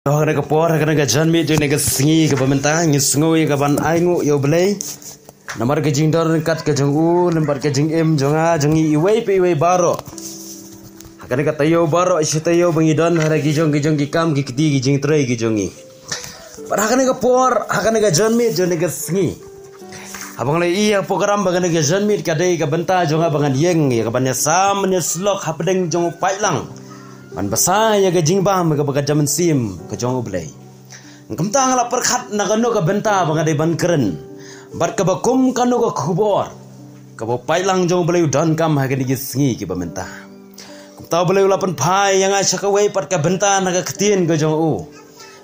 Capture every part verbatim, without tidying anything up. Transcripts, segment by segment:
To ha kane ka por, ha kane ka janmiet jong kane ka sngi kaba mynta, ngi sngew ïa kaban ainguh ïa U Blei. Namar ka jingdon ryngkat ka jong u, namar ka jingim jong nga, jong ngi iwei pa iwei baroh. Ha kane ka taïew baroh shi taïew ba ngi don, ha ki jong ki jong ki kam, ki kti, ki jingtrei ki jong ngi. Bad ha kane ka por, ha kane ka janmiet jong kane ka sngi, haba nga la ïohi ïa ka program ba kane ka janmiet ka dei ka bynta jong nga ba ngan ïeng ïa kaban ïasam ban ïasyllok hapdeng jong u paidlang ban bsa ïa ka jingbam kaba ka jaid mynsiem ka jong U Blei. Kumta nga la pyrkhat na kano ka bynta ba nga dei ban kren bad kaba kum kano ka khubor kaba u paidlang jong U Blei u donkam ha kine ki sngi kiba mynta. Kumta U Blei u la pynphai ïa nga sha kawei pat ka bynta na ka ktien ka jong u.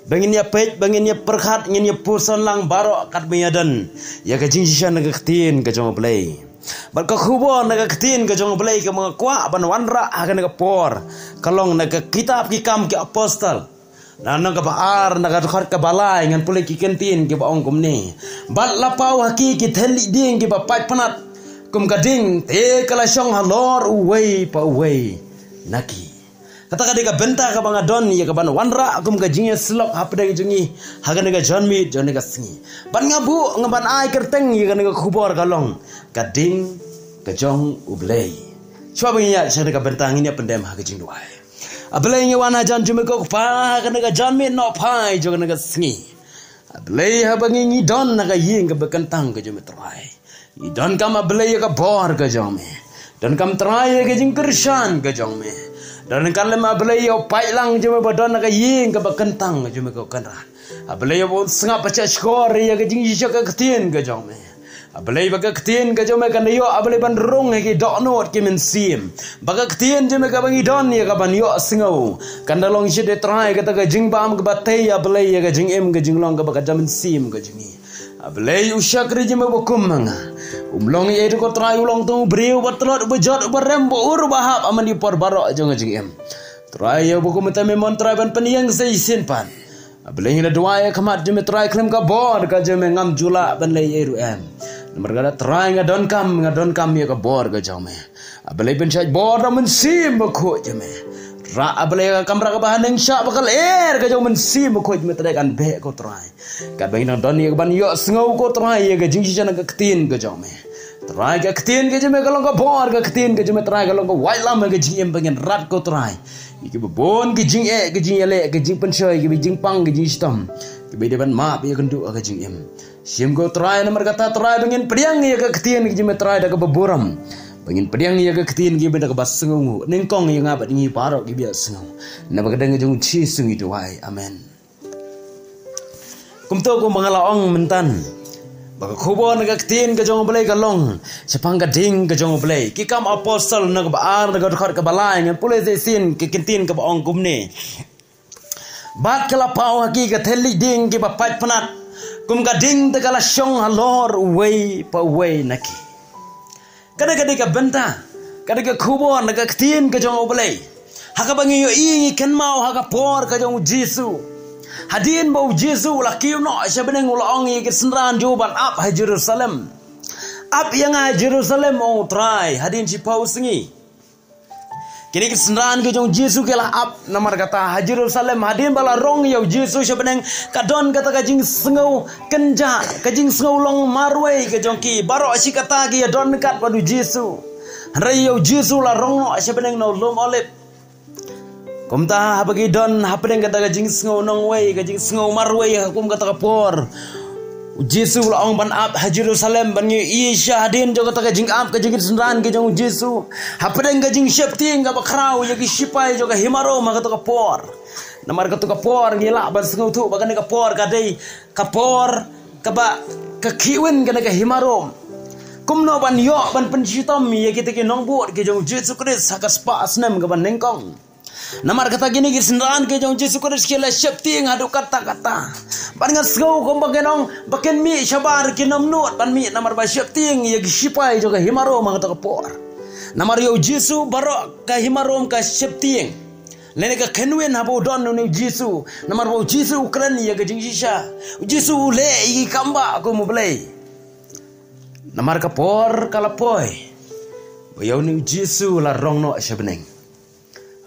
Ba ngin ïa peit, ba ngin ïa pyrkhat, ngin ïa pyrshang lang baroh katba ïadon ïa ka jingshisha na ka ktien ka jong U Blei. Bad ka khubor na ka ktien ka jong U Blei kaba nga kwah ban wanrah ha kane ka por ka long na ka kitab Ki Kam ki Apostol. Na nong kaba ar, na ka dkhot kaba lai, ngan pule ki kyntien kiba ong kumne. Bad la paw ha ki ki thenlieh dieng kiba pait pnat kum ka ding, te ka la shong halor uwei pa uwei na ki. Kata ka dei ka bynta kaba nga don ïa kaban wanrah kum ka jingïasyllok hapdeng jong ngi ha kane ka janmiet jong kane ka sngi. Bad nga buh nga ban ai kyrteng ïa kane ka khubor ka long, Ka Ding ka jong U Blei. Shuwa ba ngin ïaid sha kane ka bynta, ngin ïa pyndem ha ka jingduwai. A Blei, ngi wan hajan jong me ko Kpa ha kane ka janmiet nohphai jong kane ka sngi. A Blei, haba ngi ngi don ha ka ïing kaba kyntang ka jong me Trai, ngi donkam a Blei ïa ka bor ka jong me. Donkam Trai ïa ka jingkyrshan ka jong me. Donkam lem a Blei ïa u paidlang jong me ba don ha ka ïing kaba kyntang ka jong me ko Kynrad. A Blei, ïa u sngap bad shahshkor ïa ka jingshisha ka ktien ka jong me. A Blei, ba ka ktien ka jong me kan da ïoh a Blei ban rung ha ki dohnud ki mynsiem. Ba ka ktien jong me kaba ngi don ïa kaban ïohsngew kan da long shit, Trai, kata ka jingbam kaba tei a Blei ïa ka jingim ka jinglong kaba ka jaid mynsiem ka jong ngi. A Blei, u shakri jong me ba kum ma nga um long ei ei ruh ko Trai, u long tang u briew uba tlot, uba jot, uba rem, uba ur, uba hap ha man ki por baroh jong ka jingim. Trai, ïa uba kum mynta me mon Trai ban pynïeng sa shisien pat. A Blei, ngi la duwai ha khmat jong me Trai, khlem ka bor ka jong me ngam ju lah ban leh ei ei ruh em. Namar kata Trai, nga donkam, nga donkam ïa ka bor ka jong me. A Blei, pynshait bor da u Mynsiem Bakhuid jong me. Rah a Blei ka kamra kaba ha neng shah ba ka lyer ka jong u Mynsiem Bakhuid jong me Trai kan beh ko Trai. Katba ngi nang don ïa kaban ïohsngew ko Trai ïa ka jingshisha na ka ktien ka jong me. Trai, ka ktien ka jong me ka long ka bor, ka ktien ka jong me Trai ka long ka waitlam ha ka jingim ba ngin rat ko Trai ïa kiba bun ki jingeh, ki jingïaleh, ki jingpynshoi, kiba jingpang, ki jingshitom, kiba dei ban map ïakynduh ha ka jingim. Shim ko Trai, namar kata Trai ba ngin pdiang ïa ka ktien ka jong me Trai da kaba burom. Ba ngin pdiang ïa ka ktien ka jong me da kaba sngewnguh. Nyngkong ïa nga bad ngi baroh kiba ïohsngew. Namar ka dei ka jong u Jisu ngi duwai. Amen. Kumta kumba nga la ong mynta, ba ka khubor na ka ktien ka jong U Blei ka long shaphang ka ding ka jong U Blei. Ki Kam Apostol na kaba ar na ka dkhot kaba lai, ngan pule shisien ka ktien kaba ong kumne. Bad ka la paw ha ki ka thenlieh dieng kiba pait pnat kum ka ding, te ka la shong halor uwei pa uwei na ki. Ka dei, ka dei ka bynta, ka dei ka khubor na ka ktien ka jong U Blei. Ha kaba ngi ïohi, ngi kynmaw ha ka por ka jong u Jisu. Hadien ba u Jisu u la kiew noh sha bneng, u la ong ïa ki synran jong u ban ap ha Jerusalem. Ap ïa nga ha Jerusalem, ong u Trai, hadien shiphew sngi. Kine ki synran ki jong u Jisu ki la ap, namar kata ha Jerusalem, hadien ba la rong ïa u Jisu sha bneng, ka don kata ka jingsngew kynjah, ka jingsngew long marwei ka jong ki. Baroh shi katta ki ïa don ryngkat bad u Jisu. Hynrei ïa u Jisu la rong noh sha bneng na u lum Olib. Kumta haba ki don hapdeng kata ka jingsngew nongwei, ka jingsngew marwei, ha kum kata ka por, u Jisu u la ong ban ap ha Jerusalem, ban ngi ïohi sha hadien jong kata ka jingap ka jong ki synran ki jong u Jisu. Hapdeng ka jingsheptieng kaba khraw ïa ki shipai jong ka hima Rom ha kata ka por. Namar kata ka por ngi lah ban sngewthuh ba kane ka por ka dei ka por kaba ka khih win kane ka hima Rom. Kumno ban ïoh ban pynshitom ïa kita ki nongbud ki jong u Jisu Khrist ha ka spah snem kaba nyngkong. Namar kata kine ki synran ki jong u Jisu Khrist ki la sheptieng haduh katta katta. Ban nga sngew kumba kin ong ba kin mih shabar, kin ym nud ban mih namar ba sheptieng ïa ki shipai jong ka hima Rom ha kata ka por. Namar ïa u Jisu baroh ka hima Rom ka sheptieng. Lane ka kynwin haba u don une u Jisu. Namar ba u Jisu u kren ïa ka jingshisha. U Jisu u leh ïa ki kam ba kum u Blei. Namar ka por ka la poi ba ïa une u Jisu la rong noh sha bneng.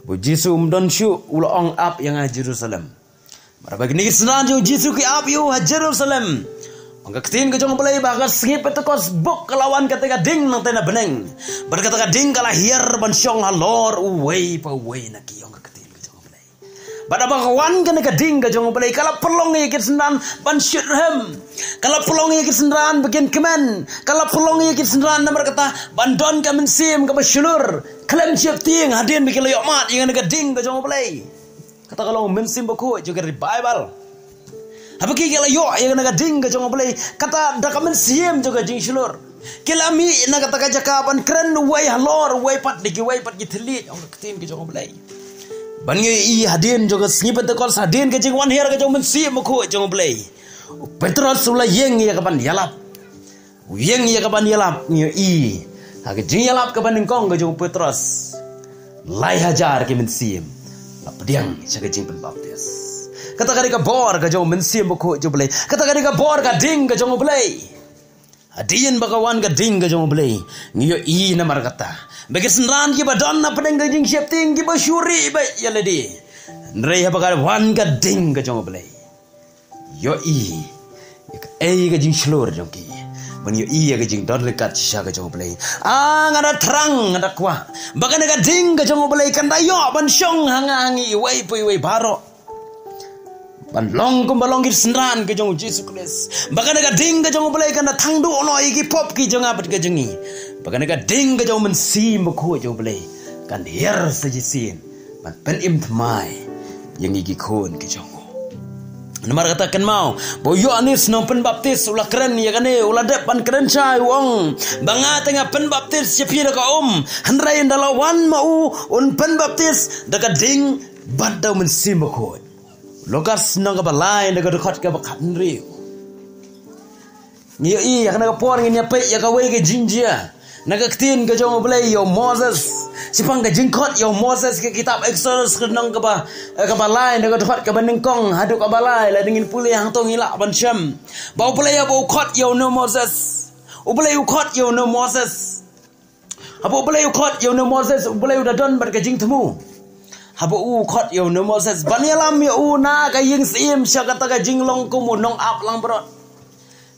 Ba u Jisu um don shuh, u la ong ap ïa nga ha Jerusalem. Namar ba kine ki synran jong u Jisu ki ap ïa u ha Jerusalem. Ong ka ktien ka jong u Blei ba ha ka sngi Pentekost bok ka la wan kata ka ding nangta na bneng. Bad kata ka ding ka la hiar ban shong halor uwei pa uwei na ki, ong ka ktien ka jong u Blei. Bad haba ka wan kane ka ding ka jong u Blei ka la pynlong ïa ki synran ban shit rhem. Ka la pynlong ïa ki synran ba kin kmen. Ka la pynlong ïa ki synran namar kata ban don ka mynsiem kaba shlur khlem sheptieng hadien ba ki la ïoh mad ïa kane ka ding ka jong u Blei. Kata ka long u Mynsiem Bakhuid jong ka revival. Haba ki, ki la ïoh ïa kane ka ding ka jong u Blei, kata da ka mynsiem jong ka jingshlur, ki la mih na kata ka jaka ban kren uwei halor uwei pat da kiwei pat ki thylliej, ong ka ktien ka jong u Blei. Ban ngi ïohi hadien jong ka sngi Pentekost, hadien ka jingwan hiar ka jong u Mynsiem Bakhuid jong u Blei, u Petros u la ïeng ïa ka ban ïalap. U ïeng ïa ka ban ïalap, ngi ïohi ha ka jingïalap kaba nyngkong ka jong u Petros, lai hajar ki mynsiem la pdiang sha ka jingpynbaptis. Kata ka dei ka bor ka jong u Mynsiem Bakhuid jong u Blei. Kata ka dei ka bor ka ding ka jong u Blei. Hadien ba ka wan ka ding ka jong u Blei, ngi ïohi namar kata ba ki synran kiba don na pdeng ka jingsheptieng kiba shu rieh beit ïa lade. Hynrei haba ka wan ka ding ka jong u Blei, ïohi ïa kaei ka jingshlur jong ki, ban ïohi ïa ka jingdon ryngkat shisha ka jong u Blei. Ah, nga da thrang, nga da kwah ba kane ka ding ka jong u Blei kan da ïoh ban shong ha nga ha ngi iwei pa iwei baroh, ban long kumba long ki synran ka jong u Jisu Khrist. Ba kane ka ding ka jong u Blei kan da thang duh noh ïa ki pop ki jong nga bad ka jong ngi. Ba kane ka ding ka jong u Mynsiem Bakhuid jong u Blei kan hiar sa shisien ban pynim thymmai ïa ngi ki khun ki jong u. Namar kata kynmaw ba u Ïoannis Nongpynbaptis u la kren ïa kane, u la dep ban kren shai, u ong ba nga te nga pynbaptis ïa phi da ka um, hynrei ynda la wan ma u un pynbaptis da ka ding bad da u Mynsiem Bakhuid. Lukas lynnong kaba lai na ka dkhot kaba khathynriew. Ngi ïohi ha kane ka por ngin ïa peit ïa kawei ka jingjia na ka ktien ka jong u Blei ïa u Moses. Shaphang ka jingkhot ïa u Moses, ka kitab Exodus ka lynnong kaba, eh, kaba lai na ka dkhot kaba nyngkong haduh kaba lai, lada ngin pule hangto ngi lah ban shem ba u Blei haba u khot ïa une u Moses, u Blei u khot ïa une u Moses. Haba u Blei u khot ïa une u Moses, u Blei u da don bad ka jingthmu. Haba u khot ïa une u Moses ban ïalam ïa u na ka ïing syiem sha kata ka jinglong kum u nongap langbrot.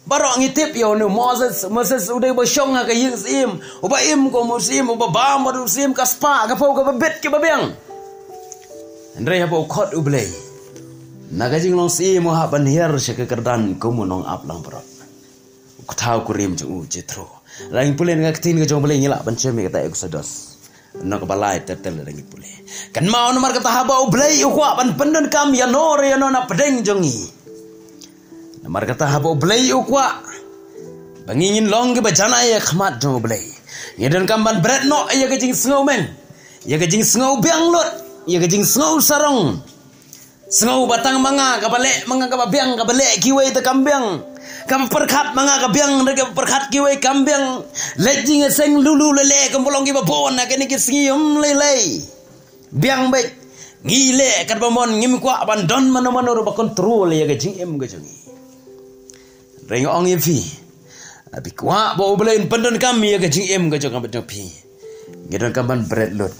Baroh ngi tip ïa une u Moses, Moses u dei ba shong ha ka ïing syiem, uba im kum u syiem, uba bam bad u syiem, ka spah ka phew kaba bit kiba biang. Hynrei haba u khot u Blei na ka jinglong syiem, u hap ban hiar sha ka kyrdan kum u nongap langbrot. U kthaw kurim jong u Jethro. Lada ngi pule na ka ktien ka jong u Blei ngi lah ban shem ïa kata Exodus lynnong kaba lai ter ter lada ngi pule. Kynmaw namar kata haba u Blei u kwah ban pyndonkam ïano re ïano na pdeng jong ngi. Namar kata haba u Blei u kwah ba ngi ngin long kiba janai ha khmat jong u Blei, ngi donkam ban bret noh ïa ka jingsngew meng, ïa ka jingsngew biang lut, ïa ka jingsngew sarong. Sngew ba tang ma nga kaba leh, ma nga kaba biang, kaba leh kiwei te kam biang. Kaba pyrkhat ma nga ka biang, re kaba pyrkhat kiwei kam biang. Leh jingïaseng lulu leh leh, kumba long kiba bun ha kine ki sngi, ym lei lei. Biang beit. Ngi leh katba mon, ngim kwah ban don mano mano ruh ba control ïa ka jingim ka jong ngi. Hynrei nga ong ïa phi, haba phi kwah ba u Blei un pyndonkam ïa ka jingim ka jong nga bad jong phi, ngi donkam ban bret lut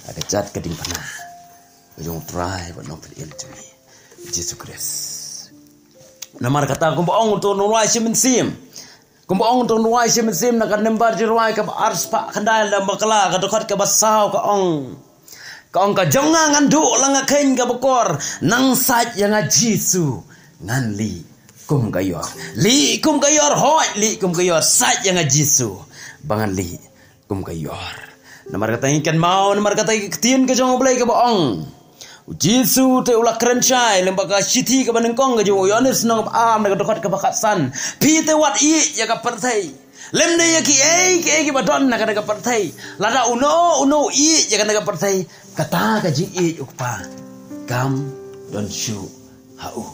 ha ka jait ka diengphna ka jong u Trai bad Nongpynim jong ngi, Jisu Khrist. Namar kata kumba ong uto u nongrwai shimet mynsiem, kumba ong uto u nongrwai shimet mynsiem na ka Nambar Jingrwai kaba arspah khyndai, lynnong bakla, ka dkhot kaba saw, ka ong, ka ong, ka jong nga ngan duh la nga kheiñ kaba kor, nang sait ïa nga Jisu ngan lieh kum ka ïor. Lieh kum ka ïor, hooid, lieh kum ka ïor, sait ïa nga Jisu ba ngan lieh kum ka ïor. Namar kata ngin kynmaw namar kata ka ktien ka jong u Blei kaba ong, u Jisu te u la kren shai lyngba ka shithi kaba nyngkong ka jong u Ïoannis lynnong kaba ar na ka dkhot kaba khatsan. Phi te wat ïeit ïa ka pyrthei, lymne ïa kiei kiei kiba don ha kane ka pyrthei. Lada uno uno u ïeit ïa kane ka pyrthei, kata ka jingïeit u Kpa kam don shuh ha u.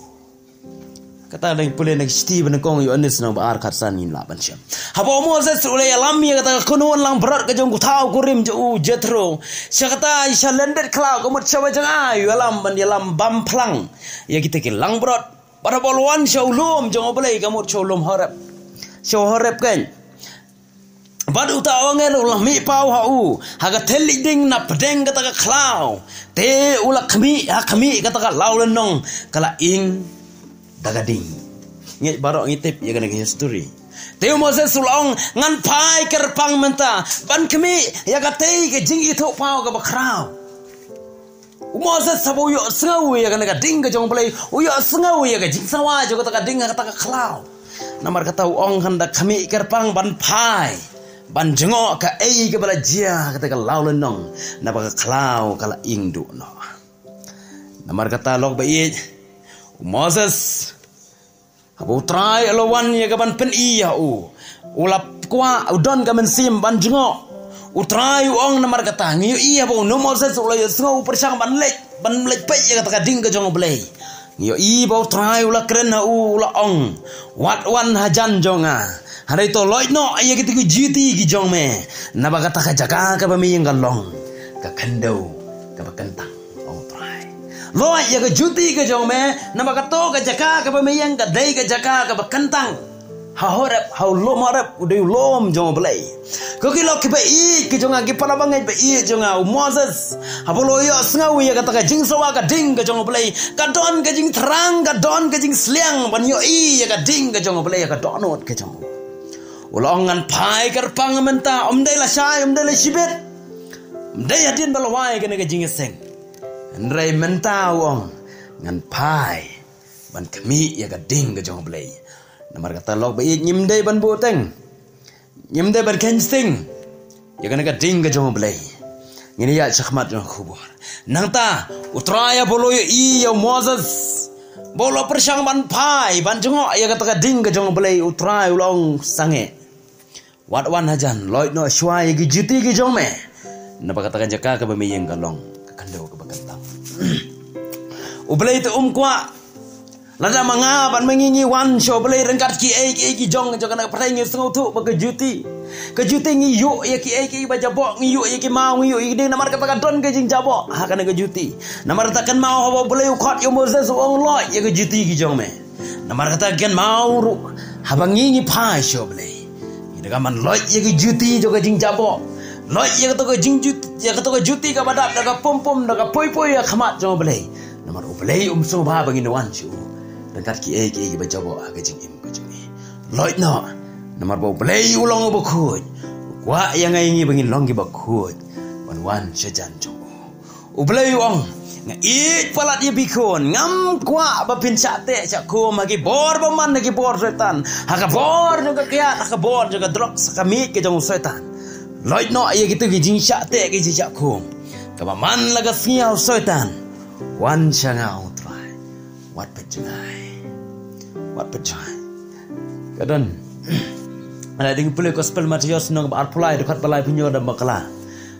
Kata lada ngi pule na ka shithi ba nyngkong Ïoannis lynnong ba ar khatsan ngin lah ban shem. Haba u Moses u la ïalam ïa kata ka kynhun langbrot ka jong u kthaw kurim jong u Jethro, sha kata sha lyndet khlaw, ka mut sha ba jngai, u ïalam ban ïalam bam phlang ïa kita ki langbrot. Bad haba u la wan sha u lum jong u Blei, ka mut sha u lum Horeb, sha u Horeb kan. Bad uta u angel u la mih paw ha u ha ka thylliej ding na pdeng kata ka khlaw. Te u la khmih ha khmih kata ka lawlynnong ka la ing da ka ding. Ngi baroh ngi tip ïa kane ka history. Te u Moses u la ong, ngan phai kyrpang mynta ban khmih ïa katei ka jingithuh paw kaba khraw. U Moses haba u ïohsngew ïa kane ka ding ka jong u Blei, u ïohsngew ïa ka jingsawa jong kata ka ding ha kata ka khlaw. Namar kata u ong, ngan da khmih kyrpang ban phai ban jngoh kaei kaba la jia ha kata ka lawlynnong, naba ka khlaw ka la ing duh noh. Namar kata lok ba ïeit, u Moses, haba u Trai u la wan ïa ka ban pyni ïa u, u la kwah, u don ka mynsiem ban jngoh. U Trai u ong, namar kata ngi ïohi haba u Moses u la ïohsngew, u pyrshang ban leit, ban leit peit ïa kata ka ding ka jong u Blei. Ngi ïohi ba u Trai u la kren ha u, u la ong, wat wan hajan jong nga. Hynrei to loit noh ïa kito ki juti ki jong me, naba kata ka jaka kaba me ïeng ka long ka khyndew kaba kyntang, ong u Trai. Loit ïa ka juti ka jong me, naba kato ka jaka kaba me ïeng ka dei ka jaka kaba kyntang. Ha Horeb, ha u lum Horeb, u dei u lum jong u Blei. Ko ki lok kiba ïeit ki jong nga, ki para bangeit ba ïeit jong nga, u Moses, haba u la ïohsngew ïa kata ka jingsawa ka ding ka jong u Blei, ka don ka jingthrang, ka don ka jingsliang ban ïohi ïa ka ding ka jong u Blei ha ka dohnud ka jong u. U la ong, ngan phai kyrpang mynta, ym dei lashai, ym dei lashibit, ym dei hadien ba la wai kane ka jingïaseng. Hynrei mynta u ong, ngan phai ban khmih ïa ka ding ka jong u Blei. Namar kata lok ba ïeit, ngim dei ban buhteng, ngim dei ban kheiñ sting ïa kane ka ding ka jong u Blei. Ngin ïaid shakhmat jong ka khubor. Nangta u Trai haba u la ïohi ïa u Moses ba u la pyrshang ban phai ban jngoh ïa kata ka ding ka jong u Blei, u Trai u la ong, sangeh, wat wan hajan, loit noh shuwa ïa ki juti ki jong me, naba kata ka jaka kaba me ïeng ka long ka khyndew kaba kyntang. U Blei te um kwah lada ma nga bad ma ngi ngi wan sha u Blei ryngkat kiei kiei ki jong, jong kane ka pyrthei, ngi sngewthuh ba ka juti, ka juti ngi ïuh ïa kiei kiei ba jaboh, ngi ïuh ïa ki maw, ngi ïuh ïa ki ding, namar kata ka don ka jingjaboh ha kane ka juti. Namar kata kynmaw haba u Blei u khot ïa u Moses u ong, loit ïa ka juti ki jong me. Namar kata kynmaw ruh haba ngi ngi phai sha u Blei, ngi da ka ban loit ïa ka juti jong ka jingjaboh, loit ïa kato ka jingjuti, ïa kato ka juti kaba dap da ka pum pum, da ka poi poi ha khmat jong u Blei. Namar u Blei um sngewbha ba ngin wan sha u ryngkat kiei kiei kiba jaboh ha ka jingim ka jong ngi. Loit noh, namar ba u Blei u long uba khuid. U kwah ïa nga ïa ngi ba ngin long kiba khuid ban wan sha jan jong u. U Blei u ong, nga ïeit palat ïa phi khun, ngam kwah ba phin shah teh shah khum ha ki bor bymman, ha ki bor Soitan, ha ka bor jong ka kiad, ha ka bor jong ka drugs, ha ka miej ka jong u Soitan. Loit noh ïa kito ki jingshah teh, ki jingshah khum. Kaba man la ka sngi ha u Soitan, wan sha nga, ong u Trai. Wat pynjngai. Wat pynjngai. Ka don. Ana ding pule gospel Mathaios lynnong ba arphew lai, dkhot ba laiphew hynñiew, da bakla.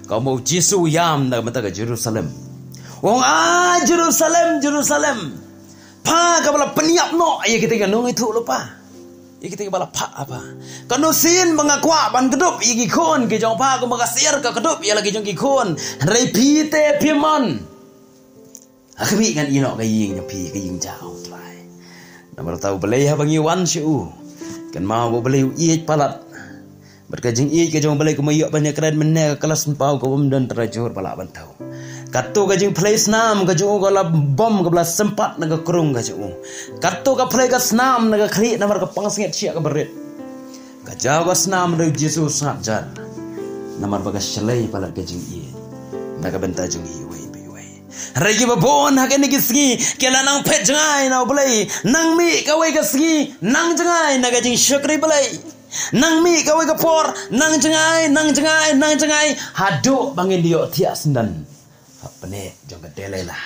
Ka ong ba u Jisu u ïam na ka bynta ka Jerusalem. U ong, ah, Jerusalem, Jerusalem, pha kaba la pynïap noh ïa kita ki nongïathuhlypa, ïa kita kiba la phah ha pha. Katno sien ba nga kwah ban kdup ïa ki khun ki jong pha kumba ka syiar ka kdup ïa la ki jong ki khun. Hynrei phi te phim mon. Ha khmih ngan ïehnoh ka ïing jong phi, ka ïing jong u Trai. Namar kata u Blei haba ngi wan sha u, kynmaw ba u Blei u ïeit palat. Bad ka jingïeit ka jong u Blei kumba ïoh ban ïakren mynne, ka klas paw ka bym don trai jur ba lah ban thaw. Kato ka jingphlei snam ka jong u ka la bom kaba la sympat na ka krung ka jong u. Kato ka phlei ka snam na ka khlieh namar ka pansngiat shiah kaba rit. Ka jaw ka snam da u Jisu sngap jar. Namar ba ka shlei palat ka jingïeit na ka bynta jong ngi iwei pa iwei. Hynrei kiba bun ha kine ki sngi ki la nang phet jngai na u Blei. Nang mih kawei ka sngi, nang jngai na ka jingshakri Blei. Nang mih kawei ka por, nang jngai, nang jngai, nang jngai, haduh ba ngin ïoh thiah syndon hapdeng jong ka Delilah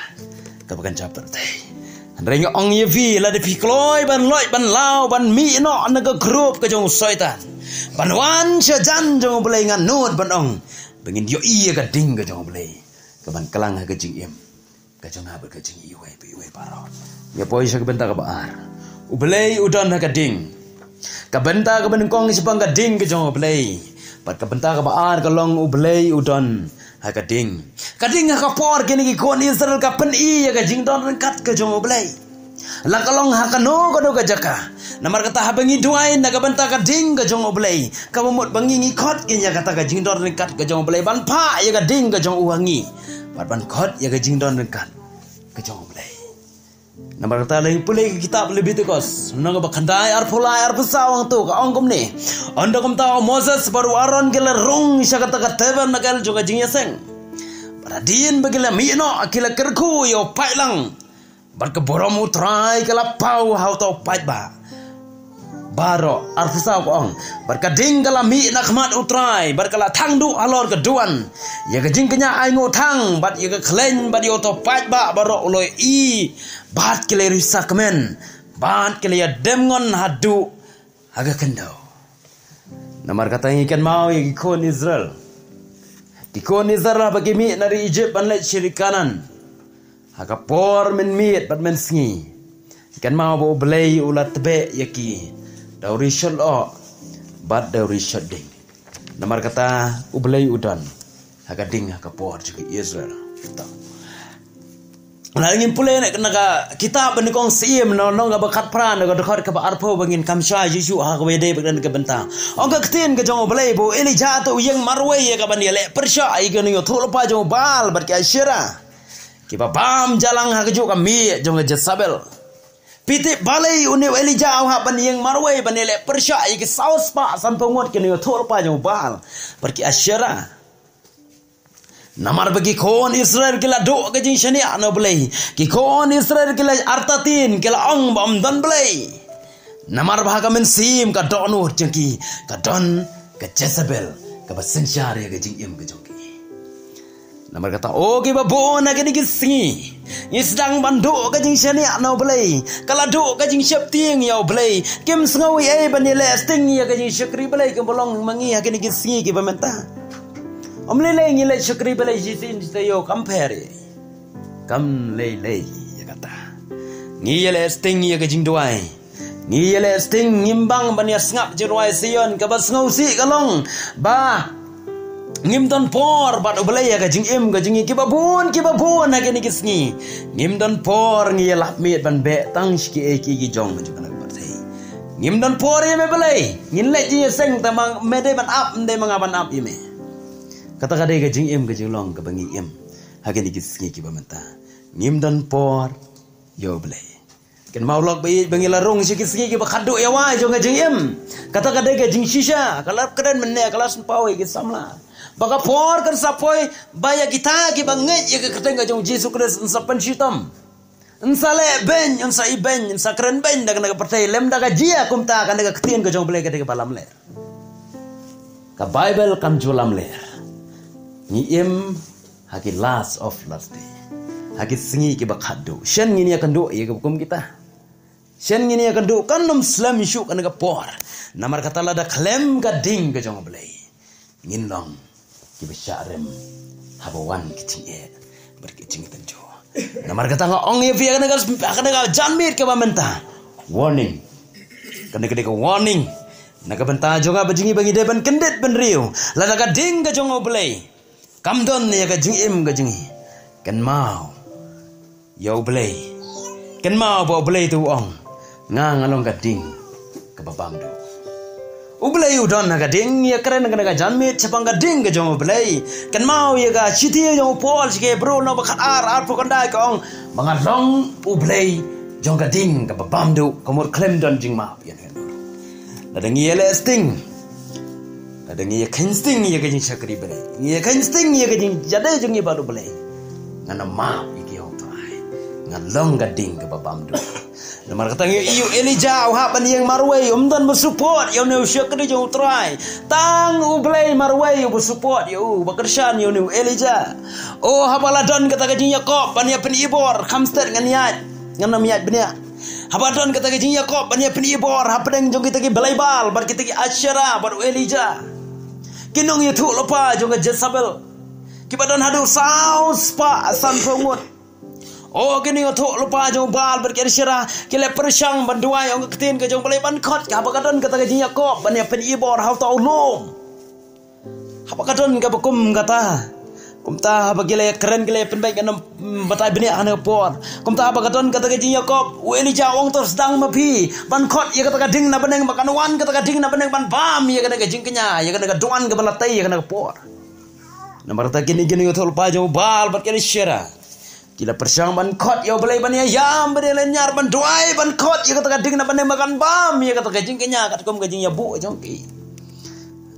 kaba kynja pyrthei. Hynrei nga ong ïa phi, lada phi kloi ban loit ban law ban mih noh na ka group ka jong u Soitan, ban wan sha jan jong u Blei, nga nud ban ong ba ngin ïohi ïa ka ding ka jong u Blei kaban klang ha ka jingim ka jong nga bad ka jong ngi iwei pa iwei baroh. Nga poi sha ka bynta kaba ar. U Blei u don ha ka ding. Ka bynta kaba nyngkong shaphang ka ding ka jong u Blei. Bad ka bynta kaba ar ka long u Blei u don ha ka ding. Ka ding ha ka por kine ki khun Israel ka pyni ïa ka jingdon ryngkat ka jong u Blei. La ka long ha kano kano ka jaka. Namar kata haba ngi duwai na ka bynta ka ding ka jong U Blei, kaba mut ba ngi ngi khot ïa kata ka jingdon ryngkat ka jong U Blei, ban phah ïa ka ding ka jong u ha ngi, bad ban khot ïa ka jingdon ryngkat ka jong U Blei. Namar kata la ngi pule ka kitab Lebitikos, lynnong kaba khyndai, arphew lai, arphew saw, hangto ka ong kumne: Ynda kumta u Moses bad u Aaron ki la rung sha kata ka tabernakel jong ka jingïaseng. Bad hadien ba ki la mih noh, ki la kyrkhu ïa u paidlang. Bad ka burom U Trai ka la paw ha uta u paidbah baroh. Arphew saw ka ong: Bad ka ding ka la mih na khmat U Trai, bad ka la thang duh halor ka duwan ïa ka jingkñia ainguh thang, bad ïa ka khleiñ, bad ïa uta u paidbah baroh u la ïohi, bad ki la ri sakmen, bad ki la ïadem ngon haduh ha ka khyndew. Namar kata ngi kynmaw ïa ki khun Israel. Ki khun Israel haba ki mih na ri Ijipt ban leit sha ri Kanaan, ha ka por mynmiet bad mynsngi, ngi kynmaw ba U Blei u la tbeh ïa ki da u ri shot lyoh bad da u ri shot ding. Namar kata U Blei u don ha ka ding ha ka por jong ki Israel. Lada ngin pule na ka kitab Banyngkong Syiem, lynnong kaba khatphra, na ka dkhot kaba arphew, ba ngin kham shai shuh shuh ha kaba ïadei bad ka bynta. Ong ka ktien ka jong U Blei ba u Elijah te u ïeng marwei ïa kaban ïaleh pyrshah ïa kine ki ïathuhlypa jong u Baal bad ki Asherah, kiba bam jalang ha kajuh ka miej jong ka Jezebel. Phi tip balei une u Elijah u hap ban ïeng marwei ban ïaleh pyrshah ïa ki saw spah sanphew ngut kine ki ïathuhlypa jong u Baal bad ki Asherah? Namar ba ki khun Israel ki la duh ka jingshaniah na U Blei. Ki khun Israel ki la artatien, ki la ong ba ym don Blei. Namar ba ha ka mynsiem ka dohnud jong ki ka don ka Jezebel, kaba synshar ïa ka jingim ka jong ki. Namar kata, o kiba bun, ha kine ki sngi ngi sdang ban duh ka jingshaniah na U Blei. Ka la duh ka jingsheptieng ïa U Blei. Kim sngew ei ei ban ïaleh sting ïa ka jingshakri Blei, kumba long ma ngi ha kine ki sngi kiba mynta. Ym lei lei ngi leit shakri Blei shisien shisien, ïoh kam pher ei. Kam lei lei ïa kata. Ngi ïaleh sting ïa ka jingduwai. Ngi ïaleh sting, ngim bang ban ïasngap jingduwai Sion, kaba sngewsih ka long ba ngim don por bad U Blei ha ka jingim ka jong ngi. Kiba bun, kiba bun ha kine ki sngi ngim don por, ngi ïalap miet ban beh tang sha kiei kiei ki jong ka jong ka pyrthei. Ngim don por ïa me Blei. Ngin leit jingïaseng, tang ba me dei ban ap, ym dei ma nga ban ap ïa me. Kata ka dei ka jingim ka jinglong kaba ngi im ha kine ki sngi kiba mynta. Ngim don por ïa U Blei. Kynmaw lok ba ïeit ba ngi la rung sha ki sngi kiba khatduh ïa wai jong ka jingim. Kata ka dei ka jingshisha, ka la kren mynne, ka la sngew paw ïa ki samla ba ka por kan sa poi ba ïa kita kiba ngeit ïa ka kyrteng ka jong U Jisu Khrist yn sa pynshitom. Yn sa leh beiñ, yn sa ibeiñ, yn sa kren beiñ da kane ka pyrthei, lem da ka jia. Kumta kane ka ktien ka jong U Blei ka dei kaba lamler. Ka Baibl kam ju lamler. Ngi im ha ki last of last day, ha ki sngi kiba khatduh. Shen ngin ïakynduh ïa kiba kum kita? Shen ngin ïakynduh? Kan ym slem shuh kane ka por. Namar kata lada khlem ka ding ka jong U Blei, ngin long kiba shah rem haba wan ki jingeh bad ki jingtynjuh. Namar kata nga ong ïa phi ha kane ka, ha kane ka janmiet kaba mynta, warning. Kane ka dei ka warning na ka bynta jong nga bad jong ngi ba ngi dei ban kyndit bynriew. Lada ka ding ka jong U Blei kam don ïa ka jingim ka jong ngi, kynmaw ïa U Blei. Kynmaw ba U Blei te u ong, nga nga long ka ding kaba bam duh. U Blei u don ha ka ding. Ïa kren kane ka janmiet shaphang ka ding ka jong U Blei. Kynmaw ïa ka shithi jong u Paul sha ki Hebru, lynnong ba khatar, arphew khyndai, ka ong ba nga long U Blei jong ka ding kaba bam duh, ka mut khlem don jingmap ïa nga. Lada ngi ïaleh sting, lada ngi ïakheiñ sting ïa ka jingshakri Blei, ngi ïakheiñ sting ïa ka jingjadei jong ngi bad U Blei, ngan ym map ïa ki, ong U Trai. Ngan long ka ding kaba bam duh. Namar kata ngi ïohi u Elijah u hap ban ïeng marwei, um don ba support ïa une u shakri jong U Trai. Tang U Blei marwei uba support ïa u, uba kyrshan ïa une u Elijah. O, haba la don kata ka jingïakob ban ïa pynibor, kham stet ngan ïaid, ngan ym ïaid bniah. Haba don kata ka jingïakob ban ïa pynibor hapdeng jong kita ki blei Baal bad kita ki Asherah bad u Elijah, ki nongïathuhlypa jong ka Jezebel, kiba don haduh saw spah sanphew ngut. O, ki nongïathuhlypa jong u Baal bad ki Asherah ki la pyrshang ban duwai, ong ka ktien ka jong U Blei, ban khot, haba ka don kata ka jingïakob ban ïa pynibor ha uta u lum. Haba ka don kaba kum kata, Kumta haba ki la kren ki la pynbeit ka nam, mm, batai bniah ha kane ka por. Kumta haba ka don kata ka jingïakob, u Elijah u ong to sdang ma phi ban khot ïa kata ka ding na bneng, ba kan wan kata ka ding na bneng ban bam ïa kane ka jingkñia, ïa kane ka duwan kaba la tei ïa kane ka por. Namar kata kine kine ki thoh lypa jong u Baal bad ki Asherah, ki la pyrshang ban khot ïa u Blei ban ïa ïam, ban ïa lynñiar, ban duwai, ban khot ïa kata ka ding na bneng ba kan bam ïa kata ka jingkñia katkum ka jingïabuh jong ki.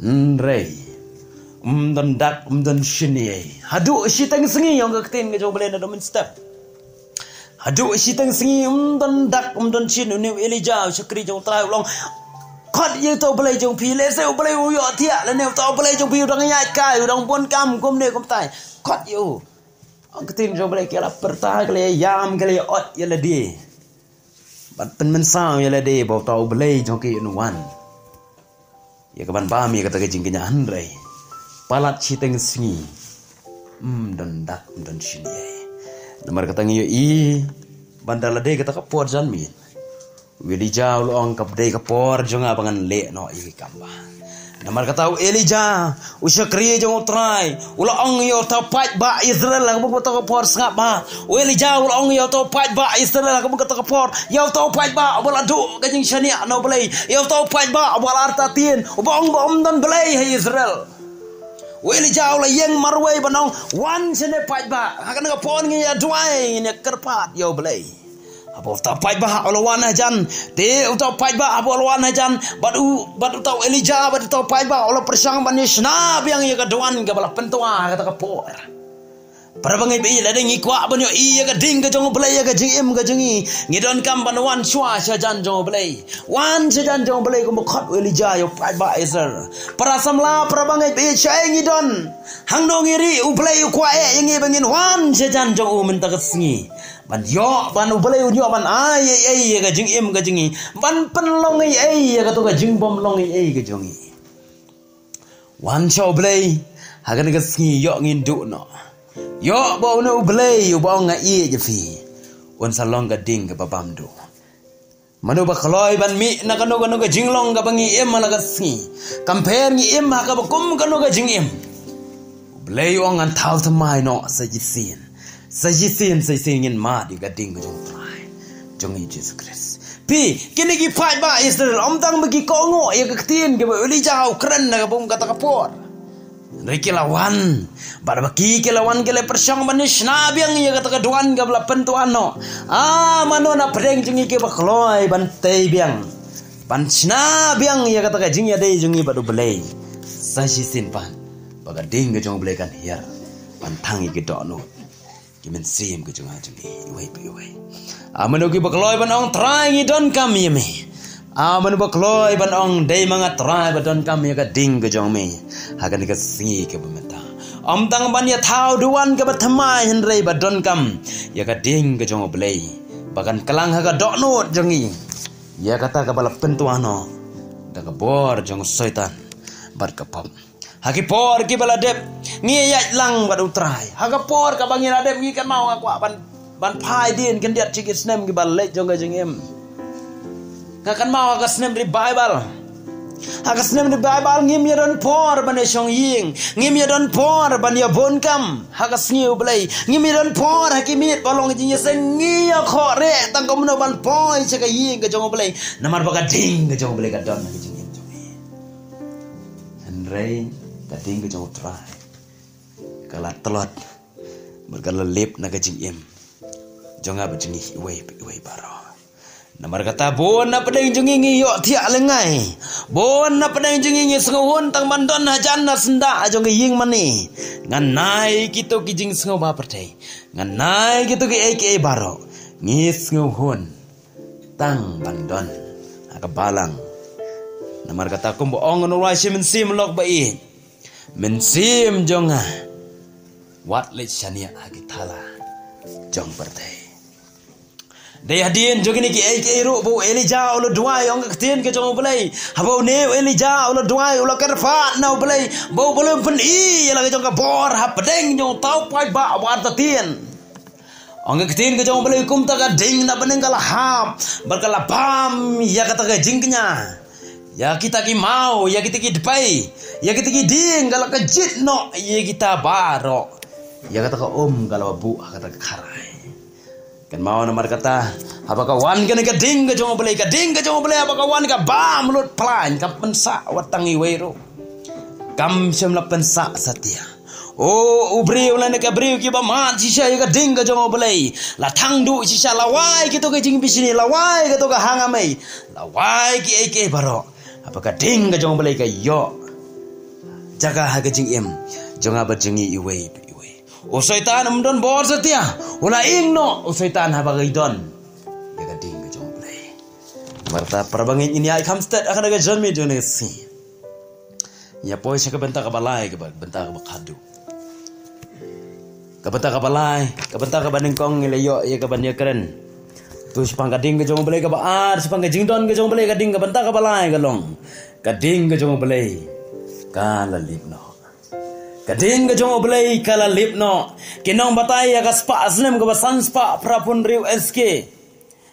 Hynrei ym don dak, ym don shin ei. Haduh shiteng sngi, ong ka ktien ka jong u Blei na dong mynstep. Haduh shiteng sngi ym don dak, ym don shin. Une u Elijah u shakri jong u Trai u la ong, khot ïa uta u Blei jong phi, lehse u Blei u ïohthiah, lane uta u Blei jong phi u dang ïaid kai, u dang bun kam kumne kumtai. Khot ïa u. Ong ka ktien jong u Blei ki la pyrta, ki la ïam, ki la ïa ot ïa lade. Bad pynmynsaw ïa lade ba uta u Blei jong ki un wan ïa ka ban bam ïa kata ka jingkñia, hynrei palat shiteng sngi ym don dak, ym don shin ei. Namar kata ngi ïohi ba da la dei kata ka por janmiet, u Elijah u la ong, ka dei ka por jong nga ba ngan leh noh ïa ki kam bha. Namar kata u Elijah u shakri jong u Trai u la ong ïa uta u paidbah Israel ha kaba uta ka por sngap bha. U Elijah u la ong ïa uta u paidbah Israel ha kaba uta ka por, ïa uta u paidbah uba la duh ka jingshaniah na u Blei, ïa uta u paidbah uba la artatien, uba ong ba ym don Blei ha Israel. U Elijah u la ïeng marwei ban ong, wan shane paidbah, ha kane ka por ngin ïa duwai, ngin ïa kyrpad ïa u Blei. Haba uta u paidbah u la wan hajan, te uta u paidbah haba u la wan hajan bad u, bad uta u Elijah bad uta u paidbah u la pyrshang ban ïa shna biang ïa ka duwan kaba la pyntwa ha kata ka por. Para bangeit ba ïeit, lada ngi kwah ban ïohi ïa ka ding ka jong u Blei ïa ka jingim ka jong ngi, ngi donkam ban wan shuwa shajan jong u Blei. Wan shajan jong u Blei kumba khot u Elijah ïa u paidbah Israel. Para samla, para bangeit ba ïeit, shaei ngi don, hangno ngi rieh, u Blei u kwah eh ïa ngi ba ngin wan shajan jong u mynta ka sngi. Ban ïoh, ban u Blei un ïoh ban ai ei ei ïa ka jingim ka jong ngi, ban pynlong ei ei ïa kato ka jingbym long ei ei ka jong ngi. Wan sha u Blei ha kane ka sngi, ïoh ngin duh noh. Ïoh ba une u Blei uba ong nga ïeit ïa phi un sa long ka ding kaba bam duh. Mano ba kloi ban mih na kano kano ka jinglong kaba ngi im ha la ka sngi? Kam pher ngi im ha kaba kum kano ka jingim, u Blei u ong ngan thaw thymmai noh sa shisien. Sa shisien, sa shisien ngin mad ïa ka ding ka jong u Trai jong ngi Jisu Khrist. Phi, kine ki paidbah Israel, ym tang ba ki kohnguh ïa ka ktien kaba u Elijah u kren ha kaba kum kata ka por, hynrei ki la wan. Bad ba ki, ki la wan, ki la pyrshang ban ïa shna biang ïa kata ka duwan kaba la pyntwa noh. Ah, mano na pdeng jong ngi kiba kloi ban tei biang, ban shna biang ïa kata ka jingïadei jong ngi bad u Blei sa shisien pat, ba ka ding ka jong u Blei kan hiar ban thang ïa ki dohnud, ki mynsiem ka jong nga jong ngi iwei pa iwei. Ah, mano kiba kloi ban ong, Trai, ngi donkam ïa me? Ah, mano ba kloi ban ong, dei ma nga Trai ba donkam ïa ka ding ka jong me ha kane ka sngi kaba mynta? Ym tang ban ïa thaw duwan kaba thymmai, hynrei ba donkam ïa ka ding ka jong u Blei ba kan klang ha ka dohnud jong ngi ïa kata kaba la pyntwa noh da ka bor jong u Soitan bad ka pop. Ha ki por kiba la dep, ngi ïaid lang bad u Trai. Ha ka por kaba ngi la dep, ngi kynmaw, nga kwah ban, ban phai dien khyndiat shi ki snem kiba leit jong ka jingim. Nga kynmaw ha ka snem revival, ha ka snem revival ngim ïa don por ban ïa shong ïing, ngim ïa don por ban ïa bun kam ha ka sngi u Blei, ngim ïa don por ha ki miet ba long ka jingïaseng, ngi ïa khorek tang kumno ban poi sha ka ïing ka jong u Blei, namar ba ka ding ka jong u Blei ka don ha ka jingim jong ngi. Hynrei ka ding ka jong u Trai ka la tlot bad ka la lip na ka jingim jong nga bad jong ngi iwei pa iwei baroh. Namar kata, bun na pdeng jong ngi ngi ïohthiah lyngngai, bun na pdeng jong ngi ngi sngewhun tang ban don hajan na syndah jong ka ïing mane. Ngan ai kito ki jingsngewbha pyrthei, ngan ai kito kiei kiei baroh, ngi sngewhun tang ban don ha ka balang. Namar kata, kumba ong u Nongïalam Mynsiem Lok ba ïeit, mynsiem jong nga wat leit shaniah ha ki thala jong pyrthei. Dei hadien jong kine kiei kiei ruh ba u Elijah u la duwai, ong ka ktien ka jong u Blei, haba une u Elijah u la duwai, u la kyrpad na u Blei ba u Blei un pyni ïa la ka jong ka bor hapdeng jong uta u paidbah uba artatien. Ong ka ktien ka jong u Blei, kumta ka ding na bneng ka la hap bad ka la bam ïa kata ka jingkñia, ïa kita ki maw, ïa kita ki dpei, ïa kita ki dieng, ka la kjit noh ïa kita baroh. Ïa kata ka um ka la buh ha kata ka kharai. Kynmaw namar kata, haba ka wan kane ka ding ka jong U Blei, ka ding ka jong U Blei, haba ka wan ka bam lut plain, ka pynsah wat tang iwei ruh. Kam shym la pynsah satia. O, u briew lane ka briew kiba mad shisha ïa ka ding ka jong U Blei, la thang duh shisha, la wai kito ki jingbishni, la wai kito ka hangamei, la wai kiei kiei baroh. Haba ka ding ka jong U Blei ka ïoh jaka ha ka jingim jong nga bad jong ngi iwei pa iwei. U Soitan um don bor satia. U la ïeng noh u Soitan haba ka don ïa ka ding ka jong U Blei. Namar kata para bangeit, ngin ïa kham stet ha kane ka janmiet jong kane ka sngi. Ïa poi sha ka bynta kaba lai, ka bynta kaba khatduh. Ka bynta kaba lai, ka bynta kaba nyngkong ngi la ïoh ïa kaban ïakren. To shaphang ka ding ka jong U Blei, kaba ar shaphang ka jingdon ka jong U Blei, ka ding, ka bynta kaba lai ka long, ka ding ka jong U Blei ka la lip noh. Ka ding ka jong U Blei ka la lip noh. Ki nongbatai ïa ka spah snem kaba san spah phra phew hynriew S K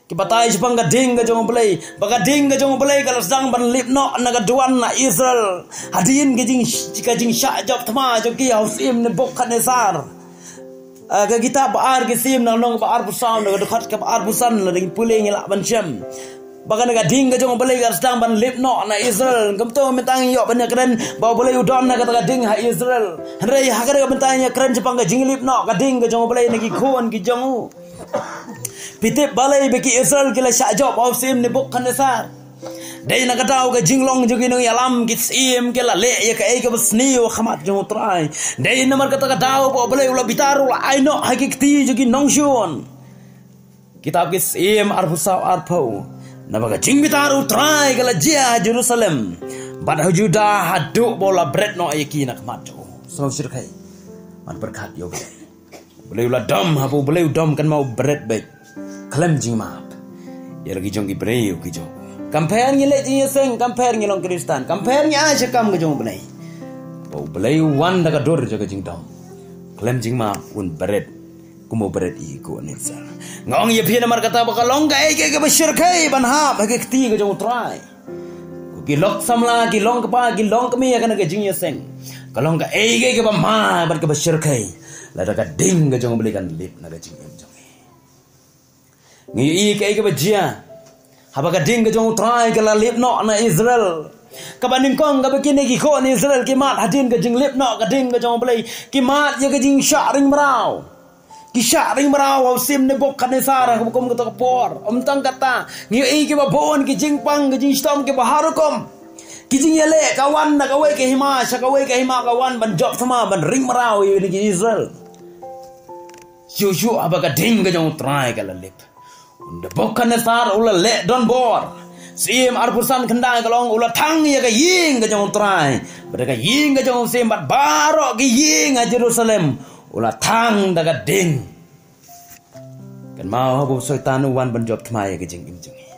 ki batai shaphang ka ding ka jong U Blei, ba ka ding ka jong U Blei ka la sdang ban lip noh na ka duwan na Israel hadien ka jing, ka jingshah jop thma jong ki ha u syiem Nebukhadnessar. Ah, ka kitab Ba Ar Ki Syiem, na lynnong ba arphew saw, na ka dkhot kaba arphew san, lada ngi pule ngi lah ban shem ba kane ka ding ka jong U Blei ka la sdang ban lip noh na Israel. Kumta mynta ngi ïoh ban ïakren ba U Blei u don na kata ka ding ha Israel. Hynrei ha kane ka bynta ngi ïakren shaphang ka jinglip noh ka ding ka jong U Blei na ki khun ki jong u. Phi tip balei ba ki Israel ki la shah jop ha u syiem Nebukhadnessar? Dei na ka daw ka jinglong jong ki nongïalam, ki syiem ki la leh ïa kaei kaba sniew ha khmat jong U Trai. Dei namar kata ka daw ba U Blei u la bitar, u la ai noh ha ki kti jong ki nongshun. Kitab Ki Syiem arphew saw, arphew, naba ka jingbitar U Trai ka la jia ha Jerusalem bad ha Judah haduh ba u la bret noh ïa ki na khmat jong u. Sngewshyrkhei ban pyrkhat ïa U Blei. U Blei u la dom, haba U Blei u dom, kynmaw, u bret beit khlem jingmap ïa la ki jong ki briew ki jong u. Kam pher ngi leh jingïaseng, kam pher ngi long Khristan, kam pher ngi ai sha ka kam ka jong U Blei, ba U Blei u wan da ka dur jong ka jingdom. Khlem jingmap un bret kum u bret ïa ki khun Israel. Nga ong ïa phi namar kata ba ka long kaei kaei kaba shyrkhei ban hap ha ki kti ka jong U Trai. Ko ki lok samla, ki long kpa, ki long kmie, ha kane ka jingïaseng, ka long kaei kaei kaba ma bad kaba shyrkhei lada ka ding ka jong U Blei kan lip na ka jingim jong ngi. Ngi ïohi kaei kaba jia haba ka ding ka jong U Trai ka la lip noh na Israel. Kaba nyngkong, kaba kine ki khun Israel ki mad hadien ka jinglip noh ka ding ka jong U Blei, ki mad ïa ka jingshah ring mraw. Ki shah ring mraw ha u syiem Nebukhadnessar ha kaba kum kata ka por. Ym tang kata, ngi ïohi kiba bun ki jingpang, ki jingshitom kiba har rukom. Ki jingïaleh, ka wan na kawei ka hima sha kawei ka hima, ka wan ban jop thma, ban ring mraw ïa ki Israel. Shuh shuh haba ka ding ka jong U Trai ka la lip, u Nebukhadnessar u la leh donbor. Syiem arphew san khyndai ka long, u la thang ïa ka ïing ka jong U Trai bad ka ïing ka jong u syiem bad baroh ki ïing ha Jerusalem, u la thang da ka ding. Kynmaw, haba u Soitan u wan ban jop thma ïa ka jingim jong ngi,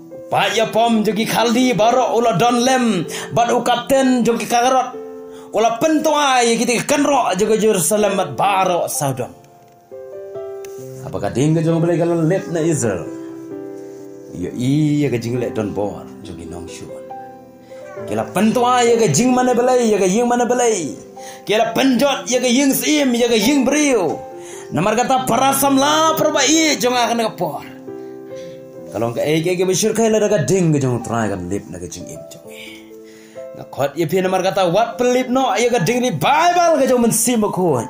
u paid ïapom jong ki Khaldi baroh u la don lem bad u kapten jong ki karkhot, u la pyntwa ïa kita ki kynroh jong ka Jerusalem bad baroh sawdong. Haba ka ding ka jong U Blei ka la lip na Israel, ïohi ïa ka jingleh donbor jong ki nongshun. Ki la pyntwa ïa ka jingmane Blei, ïa ka ïing mane Blei. Ki la pynjot ïa ka ïing syiem, ïa ka ïing briew. Namar kata, para samla, para baieit jong nga ha kane ka por, ka long kaei kaei kaba shyrkhei lada ka ding ka jong U Trai kan lip na ka jingim jong ngi. Nga khot ïa phi namar kata, wat pynlip noh ïa ka ding revival ka jong u Mynsiem Bakhuid,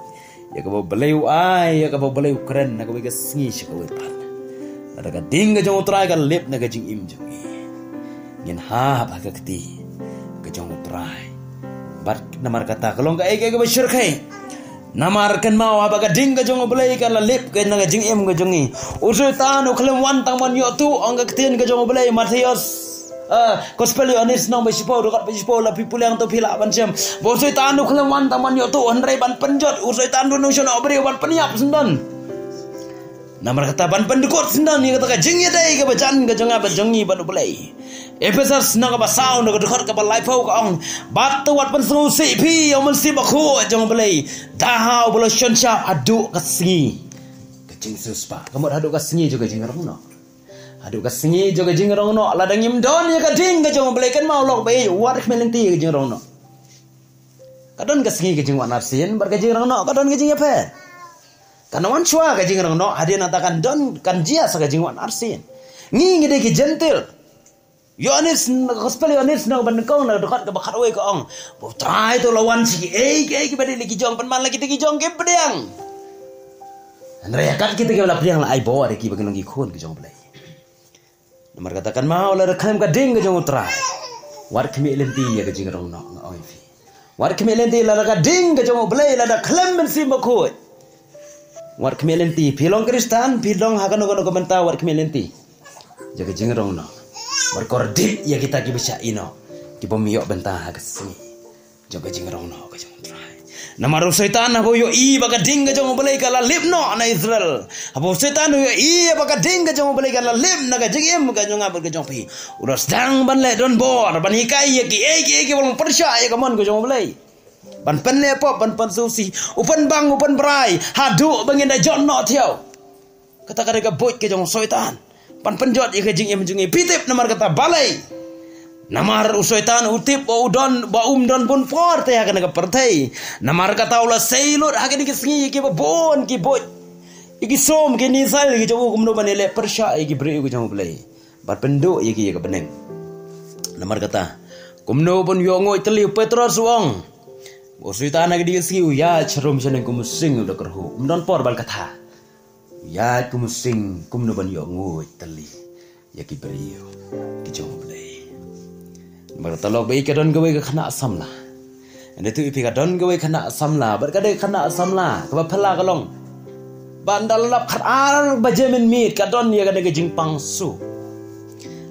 ïa kaba U Blei u ai, ïa kaba U Blei u kren na kawei ka sngi sha kawei pat. Lada ka ding ka jong U Trai ka lip na ka jingim jong ngi, ngin hap ha ka kti ka jong U Trai. Bad namar kata, ka long kaei kaei kaba shyrkhei. Namar kynmaw, haba ka ding ka jong U Blei ka la lip ka na ka jingim ka jong ngi, u Soitan u khlem wan tang ban ïoh tuh, ong ka ktien ka jong U Blei, Mathaios, eh, Gospel Ïoannis lynnong ba shiphew, dkhot ba shiphew, lada phi pule hangto phi lah ban shem ba u Soitan u khlem wan tang ban ïoh tuh, hynrei ban pynjot. U Soitan u nongshun u briew ban pynïap syndon. Namar kata, ban pyndkut syndon ïa kata ka jingïadei kaba jan ka jong nga bad jong ngi bad U Blei. Ephesos lynnong kaba saw, na ka dkhot kaba laiphew ka ong, bad to wat pynsngewsih phi ïa u Mynsiem Bakhuid jong U Blei, da ha uba la shon shap haduh ka sngi ka jingsiewspah. Ka mut haduh ka sngi jong ka jingrong noh. Haduh ka sngi jong ka jingrong noh, lada ngim don ïa ka ding ka jong U Blei, kynmaw, lok baieit, wat khmih lynti ïa ka jingrong noh. Ka don ka sngi ka jingwan arsien, bad ka jingrong noh ka don ka jingïapher. Kan wan shuwa ka jingrong noh, hadien nangta kan don, kan jia sa ka jingwan arsien. Ngi ngi dei ki Jentil. Ïoannis, gospel Ïoannis nang ban kong na dkhot kaba khatwei ka ong, ba U Trai to la wan sha kiei kiei kiba dei la ki jong, pynban la kita ki jong ki pdiang. Hynrei ïa kat kita kiba la pdiang la ai bor ïa ki ba kin long ki khun ki jong U Blei. Namar kata kan mut lada khlem ka ding ka jong U Trai, wat khmih lynti ïa ka jingrong noh, nga ong ïa phi. Wat khmih lynti, lada ka ding ka jong U Blei, lada khlem Mynsiem Bakhuid, wat khmih lynti. Phi long Khristan, phi long ha kano kano ka bynta, wat khmih lynti ïa ka jingrong noh. Wat kordit ïa kita kiba shah ïehnoh, ki bym ïoh bynta ha ka sngi jong ka jingrong noh ka jong U Trai. Namar u Soitan haba u ïohi ba ka ding ka jong U Blei ka la lip noh na Israel, haba u Soitan u ïohi ba ka ding ka jong U Blei ka la lip na ka jingim ka jong nga bad ka jong phi, u la sdang ban leh donbor, ban hikai ïa kiei kiei kiba long pyrshah ïa ka mon ka jong U Blei, ban pynleh pop, ban pynsngewsih, u pynbang, u pynbrai, haduh ba ngin da jot noh thiaw. Kata ka dei ka buit ka jong u Soitan ban pynjot ïa ka jingim jong ngi. Phi tip namar kata balei? Namar u Soitan u tip ba u don, ba um don bun por te ha kane ka pyrthei. Namar kata u la sei lut ha kine ki sngi ïa kiba bun ki buit, ïa ki sum, ki missile, ïa ki jong u, kumno ban ïaleh pyrshah ïa ki briew ki jong U Blei, ban pynduh ïa ki ïa ka bneng. Namar kata, kumno ban ïoh nguid tylli? U Petros u ong, u Soitan ha kine ki sngi u ïaid sharum shaneng kum u sing u da kyrhuh, um don por ban kata. Ïaid kum u sing, kumno ban ïoh nguid tylli ïa ki briew ki jong U Blei. Namar kata lok ba ïeit, ka don kawei ka khynnah samla. Ynda tu ïa phi, ka don kawei ka khynnah samla, bad ka dei ka khynnah samla kaba phylla ka long. Bad ynda la lap khatar baje mynmiet ka don ïa kane ka jingpang suh.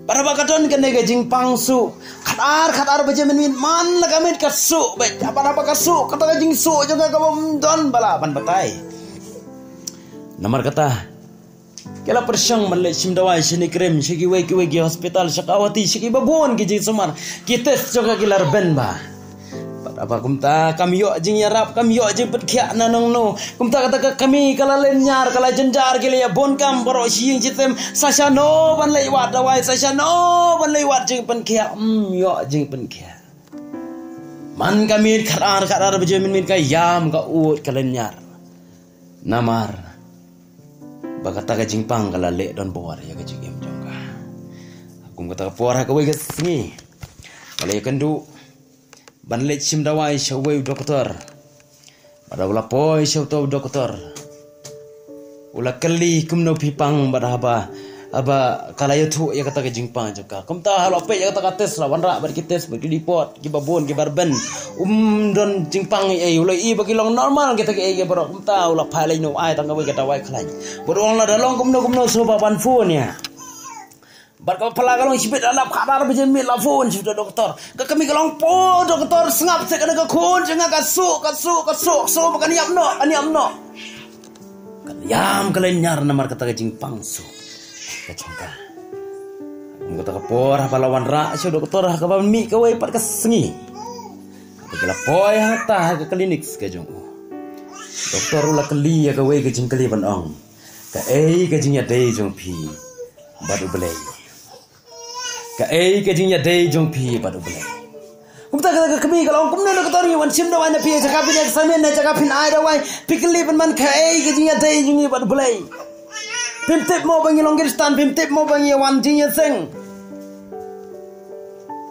Bad haba ka don kane ka jingpang suh khatar, khatar baje mynmiet, man la ka miet ka suh beit. Bad haba ka suh, kata ka jingsuh jong ka ka bym don ba lah ban batai. Namar kata ki la pyrshang ban leit shim dawai shane krim sha kiwei kiwei ki hospital, sha Guwahati, sha kiba bun ki jingsumar, ki test jong ka ki la rben bha. Bad haba kumta kam ïoh jingïarap, kam ïoh jingpynkhiah na nongno. Kumta kata ka kmie ka la lynñiar, ka la jynjar, ki la ïa bun kam baroh shi ïing shi sem, sa shano ban leit wad dawai, sa shano ban leit wad jingpynkhiah, ym ïoh jingpynkhiah. Man ka miet khatar, khatar baje mynmiet ka ïam, ka ud, ka lynñiar. Namar ba kata ka jingpang ka la leh donbor ïa ka jingim jong ka. Kum kata ka por, ha kawei ka sngi ka la ïakynduh ban leit shim dawai sha uwei u doktor. Bad haba u la poi sha uta u doktor, u la kylli kumno phi pang, bad haba, haba ka la ïathuh ïa kata ka jingpang jong ka. Kumta ha la peit ïa kata ka test, la wanrah bad ki test bad ki report kiba bun kiba rben, um don jingpang ei ei. U la ïohi ba ki long normal kita kiei kiei baroh. Kumta u la phai leit noh, ai tang kawei ka dawai khlaiñ. Bad u ong, lada long kumno kumno sngewbha ban phone ïa. Bad ka phylla ka long shibit, la lap khatar baje mynmiet la phone sha uta u doktor. Ka kmie ka long, pho doktor, sngap seh, kane ka khun jong nga ka suh, ka suh, ka suh, ka suh ba kan ïam noh, kan ïam noh. Kan ïam, ka lynñiar namar kata ka jingpang suh ka jong ka. Kum kata ka por, haba la wanrah sha u doktor ha kaba mih kawei pat ka sngi, haba ki la poi hangta ha ka klinik ka jong u, doktor u la kylli ïa kawei ka jingkylli ban ong, kaei ka jingïadei jong phi bad U Blei? Kaei ka jingïadei jong phi bad U Blei? Kumta kata ka kmie ka la ong, kumno doktor, ngi wan shim dawai na phi, jaka phin examine ne jaka phin ai dawai, phi kylli pynban kaei ka jingïadei jong ngi bad U Blei? Phim tip mo ba ngi long Khristan, phim tip mo ba ngi wan jingïaseng?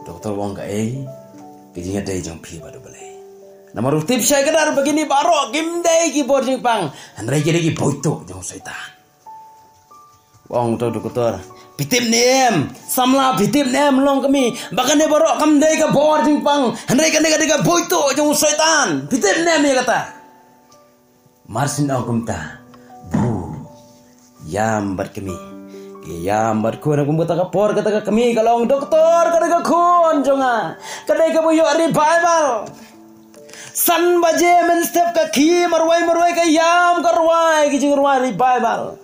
Doktor u ong, kaei ka jingïadei jong phi bad U Blei? Namar u tip shai kdar ba kine baroh kim dei ki bor jingpang, hynrei ki dei ki buit tuh jong u Soitan. Ong uta u doktor, phi tip ne em? Samla, phi tip ne em, long kmie, ba kane baroh kam dei ka bor jingpang, hynrei kane ka dei ka buit tuh jong u Soitan? Phi tip ne em ïa kata? Mar syn ong kumta, bun ïam bad kmie ki ïam bad khun. Kum kata ka por, kata ka kmie ka la ong, doktor, ka dei ka khun jong nga, ka dei kaba ïoh revival. San baje mynstep ka khie marwei marwei ka ïam, ka rwai ki jingrwai revival.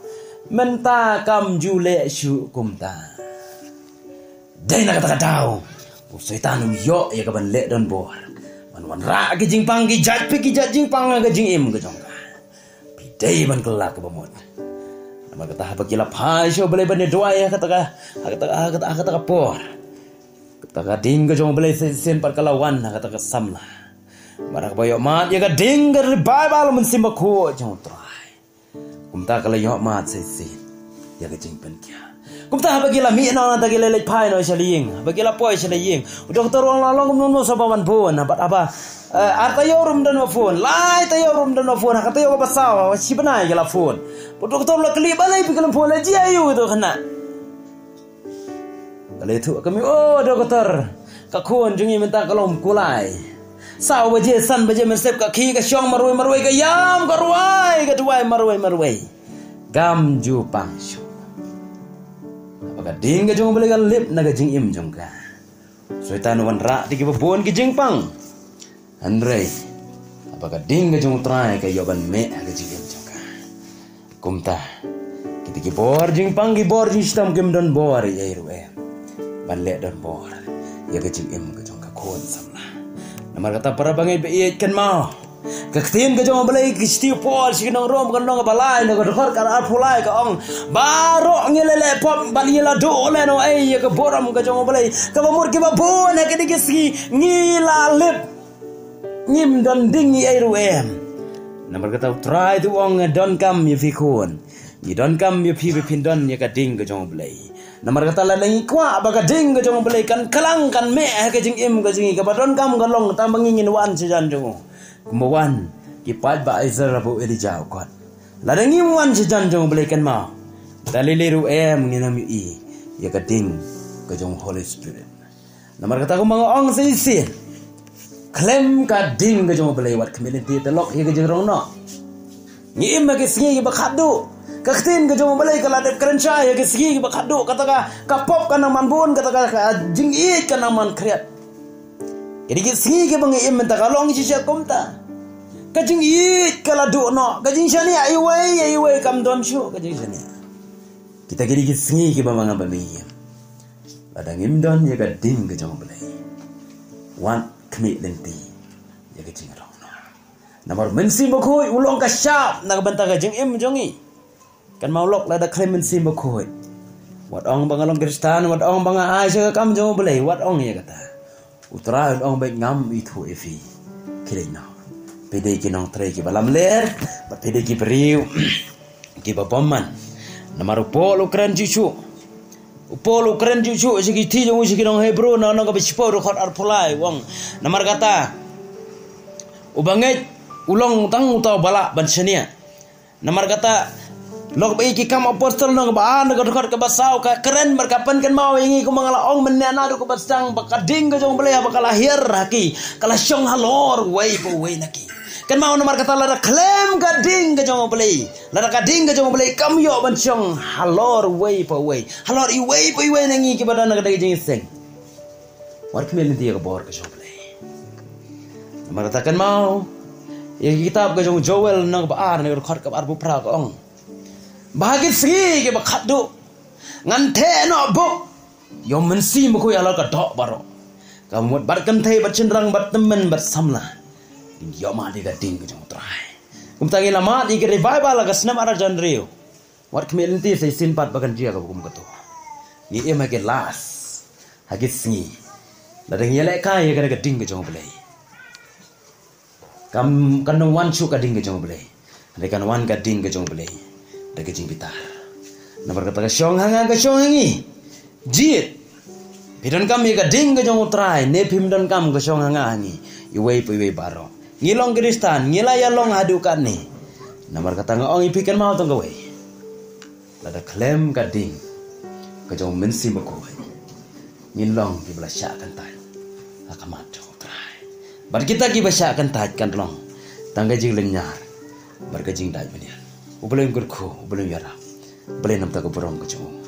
Mynta kam ju leh shuh kumta. Dei na kata ka daw u Soitan u ïoh ïa ka ban leh donbor, ban wanrah ki jingpang, ki jait phi ki jait jingpang ha ka jingim ka jong ka. Phi dei ban kylla kaba mut. Namar kata haba ki la phai sha U Blei ban ïa duwai ha kata ka, ha kata, ha kata, ha kata ka por, kata ka ding ka jong U Blei shisien pat ka la wan ha kata ka samla. Namar haba ïohmad ïa ka ding ka revival Mynsiem Bakhuid jong U Trai, kumta ka la ïohmad sa shisien ïa ka jingpynkhiah. Kumta haba ki la mih noh nangta ki la leit phai noh sha la ïing. Haba ki la poi sha la ïing, u doktor u ong la long kumno kumno sa ba wan phone. Haba, haba, eh, ar taïew ruh ym don ba phone, lai taïew ruh ym don ba phone, ha ka taïew kaba saw, ha shi bnai ki la phone. U doktor u la kylli balei phi khlem phone, la jia aïu ito khynnah. Ka la ïathuh kumne, oh doktor, ka khun jong ngi mynta ka long kulai. Saw baje, san baje mynshuwa ka khie ka shong marwei marwei, ka ïam ka rwai, ka duwai marwei marwei. Kam ju pang shuh. Haba ka ding ka jong U Blei ka lip na ka jingim jong ka, Soitan u wanrah ïa kiba bun ki jingpang. Hynrei haba ka ding ka jong U Trai ka ïoh ban meh ha ka jingim jong ka, kumta kita ki bor jingpang, ki bor jingshitom kim don bor ïa ei ruh em ban leh donbor ïa ka jingim ka jong ka khun samla. Namar kata para bangeit ba ïeit, kynmaw ka ktien ka jong U Blei, ki shithi u Paul sha ki nong Rom, ka lynnong kaba lai, na ka dkhot ka arphew lai, ka ong, baroh ngi la leh pop bad ngi la duh lehnohei ïa ka burom ka jong U Blei. Kaba mut kiba bun ha kine ki sngi ngi la lip, ngim don ding ïa ei ruh em. Namar kata U Trai u ong, nga donkam ïa phi khun, ngi donkam ïa phi ba phin don ïa ka ding ka jong U Blei. Namar kata lada ngi kwah ba ka ding ka jong U Blei kan klang, kan meh ha ka jingim ka jong ngi, kaba donkam ka long tang ba ngi ngin wan sha jan jong U. Kumba wan ki paid ba Israel bad u Elijah u kot. Lada ngim wan sha jan jong U Blei, kynmaw, da lei lei ruh em ngin ym ïohi ïa ka ding ka jong u Holy Spirit. Namar kata kumba nga ong sa shisien, khlem ka ding ka jong U Blei, wat khmih lynti te lok ïa ka jingrong noh. Ngi im ha ki sngi kiba khatduh. Ka ktien ka jong U Blei ka la dep kren shai ïa ki sngi kiba khatduh, kata ka, ka pop kan nang man bun, kata ka, ka jingïeit kan nang man khriat. Kine ki sngi kiba ngi im mynta ka long shisha kumta. Ka jingïeit ka la duh noh, ka jingshaniah iwei ïa iwei kam don shuh ka jingshaniah. Kita kine ki sngi kiba ma nga bad me ngi im, lada ngim don ïa ka ding ka jong U Blei, wat khmih lynti ïa ka jingrong noh. Namar Mynsiem Bakhuid u long ka shap na ka bynta ka jingim jong ngi. Kynmaw, lok lada khlem Mynsiem Bakhuid, wat ong ba nga long Khristan, wat ong ba nga ai sha ka kam jong U Blei, wat ong ïa kata. U Trai un ong ba ngam ithuh ïa phi, khie leit noh. Phi dei ki nongtrei kiba lamler, bad phi dei ki briew kiba bymman. Namar u Paul u kren shuh shuh, u Paul u kren shuh shuh sha ki shithi jong u sha ki nong Hebru, na ka lynnong kaba shiphew, dkhot arphew lai, u ong, namar kata u bangeit u long tang uta uba lah ban shaniah. Namar kata, lok ba ïa ki Kam Apostol lynnong kaba ar, na ka dkhot kaba saw, ka kren bad ka pynkynmaw ïa ngi, kumba nga la ong mynne naduh kaba sdang, ba ka ding ka jong U Blei haba ka la hiar ha ki, ka la shong halor uwei pa uwei na ki. Kynmaw, namar kata lada khlem ka ding ka jong U Blei, lada ka ding ka jong U Blei kam ïoh ban shong halor uwei pa uwei, halor iwei pa iwei na ngi kiba don ha ka dei ka jingïaseng, wat khmih lynti ïa ka bor ka jong U Blei. Namar kata kynmaw ïa ka kitab ka jong u Joel lynnong kaba ar, na ka dkhot kaba arphew phra, ka ong ba ha ki sngi kiba khatduh ngan theh noh bup ïa U Mynsiem Bakhuid halor ka doh baroh. Kaba mut bad kynthei bad shynrang bad tymmen bad samla kin ïohmad ïa ka ding ka jong U Trai. Kumta ngi la mad ïa ka revival ha ka snem ar hajar hynriew. Wat khmih lynti sa shisien pat ba kan jia kaba kum kato. Ngi im ha ki last, ha ki sngi. Lada ngi ïalehkai ïa ka ding ka jong U Blei, kam, kan ym wan shuh ka ding ka jong U Blei. Hynrei kan wan ka ding ka jong U Blei da ka jingbitar. Namar kata ka shong ha nga, ka shong ha ngi. Jied, phi donkam ïa ka ding ka jong U Trai ne phim donkam, ka shong ha nga ha ngi, iwei pa iwei baroh. Ngi long Khristan, ngi la ïalong haduh katne. Namar kata nga ong ïa phi, kynmaw tang kawei, lada khlem ka ding ka jong U Mynsiem Bakhuid, ngin long kiba la shah kyntait ha khmat jong U Trai. Bad kita kiba shah kyntait kan long tang ka jinglynñiar bad ka jingdait bniat. U Blei un kyrkhu, U Blei un ïarap, U Blei un ïoh ka burom ka jong u.